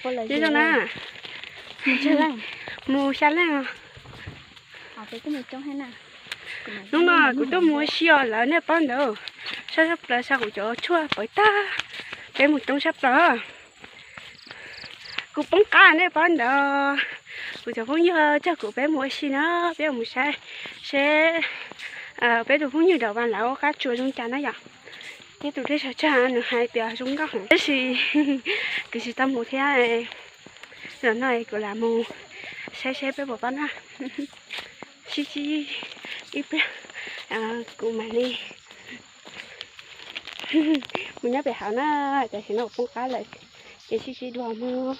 Nyob zoo na, mus xya leej os. Hnub no kuv tuaj mus ua si os lawv, nej paub ntawd, sab sab plaws xa kuv cov tshuaj pawv tag, peb mus coob sab plaws. Kuv poob qab nej paub ntawd, kuv cov phooj ywg coj kuv peb mus ua si na, peb mus saib seb peb tus phooj ywg Dam Vas lawv ua qab tsuas zoo cas na yom. Thiab tus dej sawv tsees nws hais tias zoo nkauj heev tab sis kuv tsis tau mus thiab. Zaum no kuv lam mus saib seb peb puas pab na. Sib sib ib pliag kuv mam li mus nyob pem hauv na, tam sim no kuv poob qab lawm ces sib sib dua mus.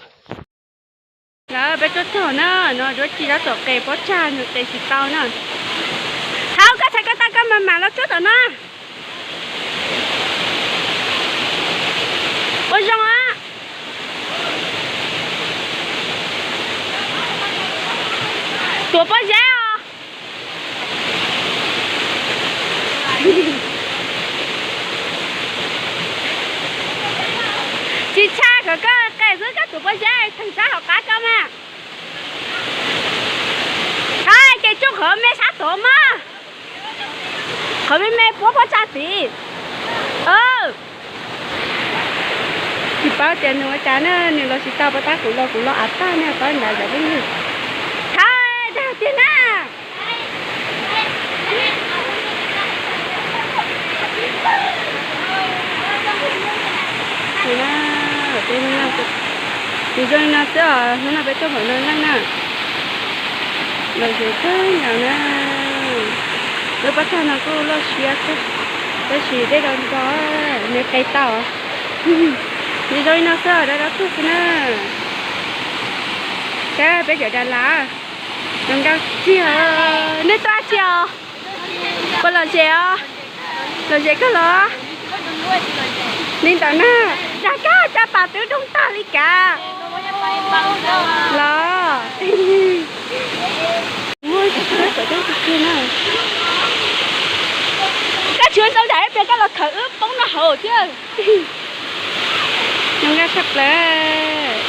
Lawv peb tuaj txog na, no Duab Ci tab tom qes pob tsag, nws qes tsis tau na. Hauv, koj txhais ko taw koj mam mam los tsuab tom no. Ua zoo a. Tuav pob zeb os. Tsis tshaj kom koj qes xwb, koj tuav pob zeb theem sab hauv qab koj mas. Hais ces tsuj qhov me sab tod mas. Qhov me me puab pob tsag tid. Tsis paub tias nws ua cas na, nws los tsis tau, puas tab kuv los, kuv los av tag na, paub nrad zov peb yug. Thawj dag tiag na. Nws zoo li no xwb os, hnub no peb tuaj npaum no leej na. Lom zem kawg nkaus na. Lub pob tsag no kuj loj siab kawg, tab sis dej rau nto, nws qes tau. Nws zoo li no xwb os, dawb dawb tuag xwb na. Kab peb cov Das Las, zoo nkauj tiag. Nej tuaj dab tsi os? Puas lom zem os? Lom zem kawg los? Li ntawd na, dag kab caj pas twb doog tag li kav los. Muaj cov tshuaj kom coob tiag tiag na. Koj tsis ua zoo nram ib pliag koj los khawm wb poob noj hauv thiab. Zoo nkauj tshaj plaws.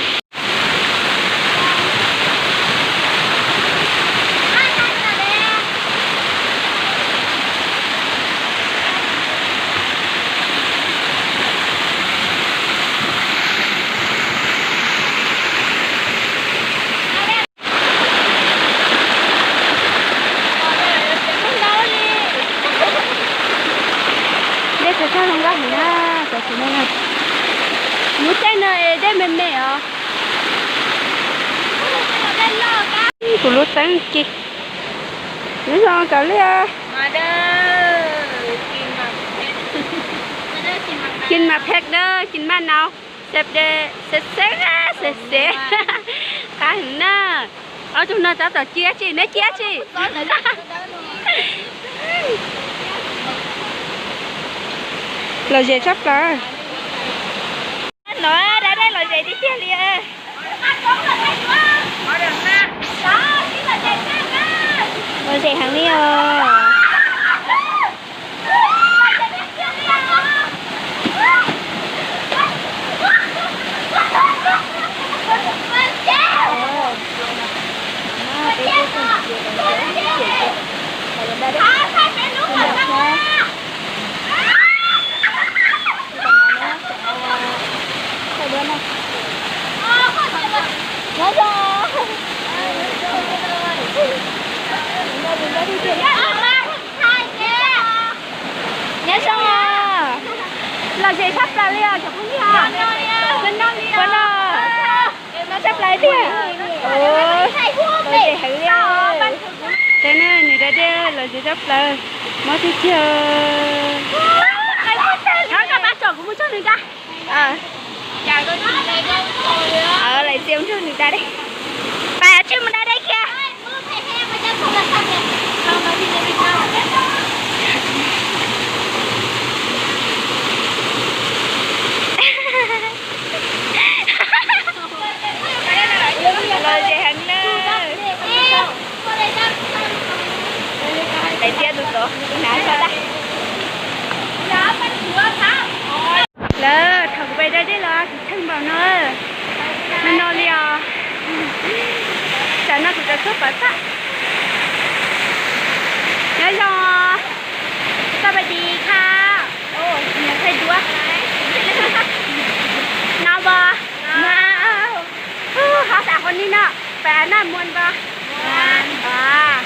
Dej tsaws tag zoo nkauj heev na, tam sim no na. Lub caij no es dej me me os. Kuv lub teeb ci, nyob zoo kawg li. Kin mas phek dawb, kin maj nau, xeb dej, xeb xeb, xeb xeb. Qab heev na. Ob tug no tab tom ci dab tsi, neb ci dab tsi? Lom zem tshaj plaws. No da dej lom zem tiag tiag li. Lom zem heev li os. Nyob zoo. Nyob zoo os. Lom zem tshaj plaws li os cov phooj ywg. Ua no, no tshaj plaws tiag. Lom zem heev li. Saib na, nws da dej lom zem tshaj plaws. Mob tiag tiag. Thov koj pab tsom kuv mus txog nws nrad. Lawm txiv mus txog nws nrad dej. Pab tsij mus da dej kiag. Lom zem heev na. Daim tiab tus tod hnav tshaj tag. Lawm, thaum kuv pais da dej los kuv tsheej npaum no. No no Tuaj pov xab. Nyob zoo. สวัสดีค่ะ โอ้ เสียงใครดัว no bo. Hov xav hov ni no, pab naj muan bo.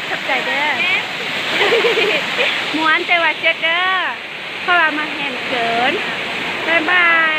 Txhob cais de. Muan ces vam tsiab kawg, koj vam mas hem kawg. Bye bye.